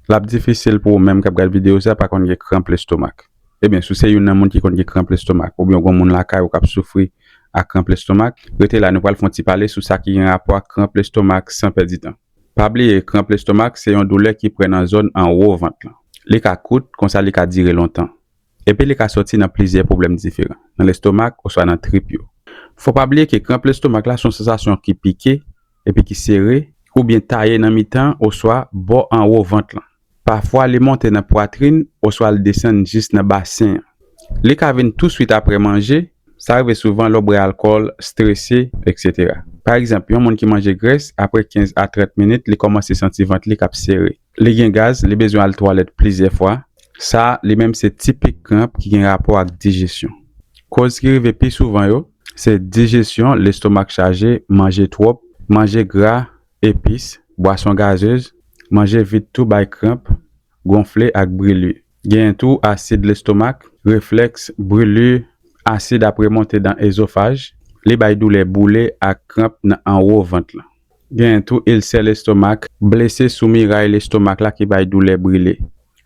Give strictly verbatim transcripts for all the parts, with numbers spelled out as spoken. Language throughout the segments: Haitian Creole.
l ap difisil pou ou menm k ap gad videyo sa pa konn gen kranp lestomak. Ebyen, si w se youn nan moun ki konn gen kranp lestomak, oubyen w gen yon moun lakay ou k ap soufri ak kranp lestomak, rete la, nou pral fè yon ti pale sou sa ki gen rapò ak kranp lestomak san pèdi tan. Pa bliye, kranp lestomak se yon doulè ki pran nan zòn anwo vant lan. Li ka kout, konsa li ka dire lontan. Epi li ka sòti nan plizyè pwoblèm diferan, nan lestomak oswa nan trip yo. Fò w pa bliye ke kranp lestomak la se yon sansasyon ki pike epi ki sere, oubyen taye nan mitan oswa bò anwo vant lan. Pafwa, li monte nan pwatrin oswa l desann jis nan basen an. Li ka vin touswit apre manje, sa rive souvan lè w bwè alkòl, strese, etsetera. Pa egzanp, yon moun ki manje grès, apre kenz a trant minit, li kòmanse santi vant li k ap sere. Li gen gaz, li bezwen al twalèt plizyè fwa. Sa, li menm, se tipik kranp ki gen rapò ak dijesyon. Kòz ki rive pi souvan yo, se dijesyon, lestomak chaje, manje twòp, manje gra, epis, bwason gazez, manje vit tou bay kranp, gonfle ak brili. Genyen tou asid lestomak, reflèks, brili, asid ap remonte nan ezofaj, li bay doulè boule ak kranp nan anwo vant lan. Genyen tou ilsè lestomak, blese sou miray lestomak la ki bay doulè brile,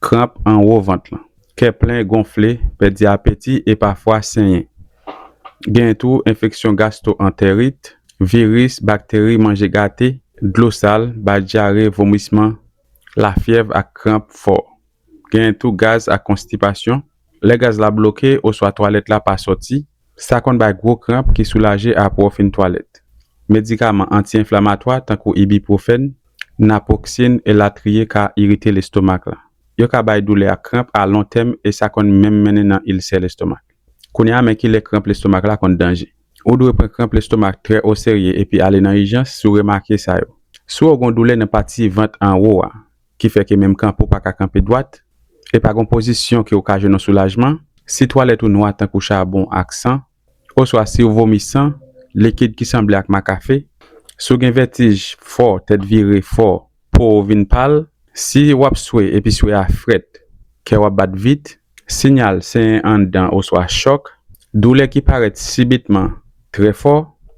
kranp anwo vant lan, kè plen, gonfle, pèdi apeti e pafwa senyen. Genyen tou enfeksyon gastwo-antèrit, viris, bakteri, manje gate, dlo sal, bay dyare, vomisman, lafyèv ak kranp fò. Genyen tou gaz ak konstipasyon. Lè gaz la bloke oswa twalèt la pa sòti, sa konn bay gwo kranp ki soulaje apre w fin twalèt. Medikaman anti-enflamatwa tankou ibipwofèn, napwoksin elatriye ka irite lestomak la. Yo ka bay doulè ak kranp a lon tèm e sa konn menm mennen nan ilsè lestomak. Kounye a, men kilè kranp lestomak la konn danje. Ou dwe pran kranp lestomak trè oserye epi ale nan ijans si w remake sa yo. Si w gen yon doulè nan pati vant anwo a, ki fè ke menm kanpe w pa ka kanpe dwat, e pa gen yon pozisyon ke w ka jwenn yon soulajman, si twalèt ou nwa tankou chabon ak san, oswa si w vomi san, likid ki sanble ak makafe, si w gen vètij fò, tèt vire fò, po w vin pal, si w ap swe epi swe a frèt, kè w ap bat vit, sinyal senyen anndan oswa chòk, doulè ki parèt sibitman trè fò,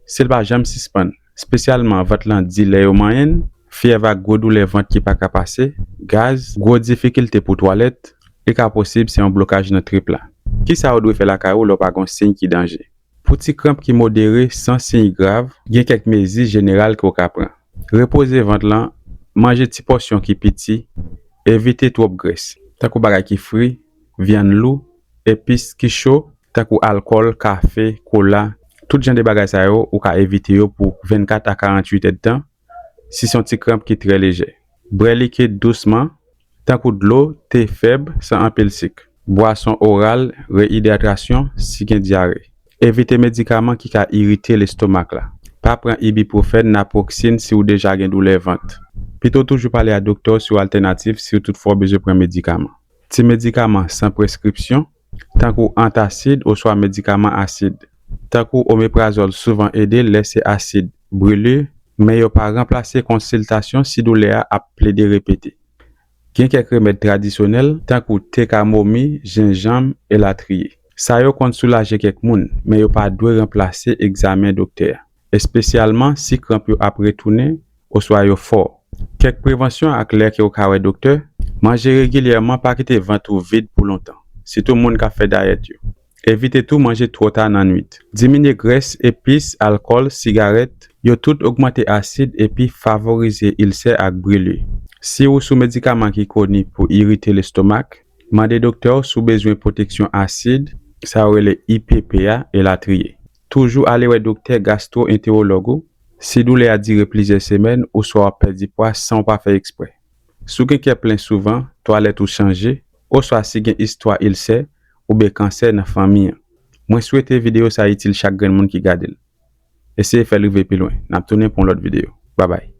si l pa janm sispann, espesyalman vant lan di lè yo manyen l, fyèv ak gwo doulè vant ki pa ka pase, gaz, gwo difikilte pou twalèt, li ka posib se yon blokaj nan trip la. Kisa w dwe fè lakay ou lè w pa gen yon siy ki danje? Pou ti kranp ki modere san siy grav, gen kèk mezi jeneral ke w ka pran. Repoze vant lan, manje ti pòsyon ki piti, evite twòp grès, tankou bagay ki fri, vyann lou, epis ki cho, tankou alkòl, kafe, kola, tout jan de bagay sa yo, ou ka evite yo pou vennkat a karanntuit èdtan, si se yon ti kranp ki trè lejè. Bwè likid dousman, tankou dlo, te fèb, san anpil sik. Bwason oral, reyidratasyon, si gen dyare. Evite medikaman ki ka irite lestomak la. Pa pran ibipwofèn, napwoksin si w deja gen doulè vant. Pito toujou pale a doktè w sou altènativ si w toutfwa w bezwen pran medikaman. Ti medikaman san preskripsyon, tankou antasid oswa medikaman asid, tankou omeprazòl souvan ede lè se asid, brili, men yo pa ranplase konsiltasyon si doulè a ap plede repete. Gen kèk remèd tradisyonèl, tankou te kamomi, jenjanm, elatriye. Sa yo konn soulaje kèk moun, men yo pa dwe ranplase egzamen doktè a, espesyalman si kranp yo ap retounen oswa yo fò. Kèk prevansyon ak lè ke w ka wè doktè, manje regilyèman, pa kite vant ou vid pou lontan, sitou moun k ap fè dayèt yo. Evite tou manje twò ta nan nwit. Diminye grès, epis, alkòl, sigarèt, yo tout ogmante asid epi favorize ilsè ak brili. Si ou sou medikaman ki koni pou irite lestomak, mande doktè w si w bezwen pwoteksyon asid, sa yo rele I P P a, elatriye. Toujou ale wè doktè gastwo-entewològ ou si doulè a dire plizyè semèn oswa w ap pèdi pwa san w pa fè eksprè. Si w gen kè plen souvan, twalèt ou chanje, oswa si gen istwa ilsè oubyen kansè nan fanmi an. Mwen swete videyo sa itil chak grenn moun ki gade l. Eseye fè l rive pi lwen. N ap tounen pou yon lòt videyo. Babay.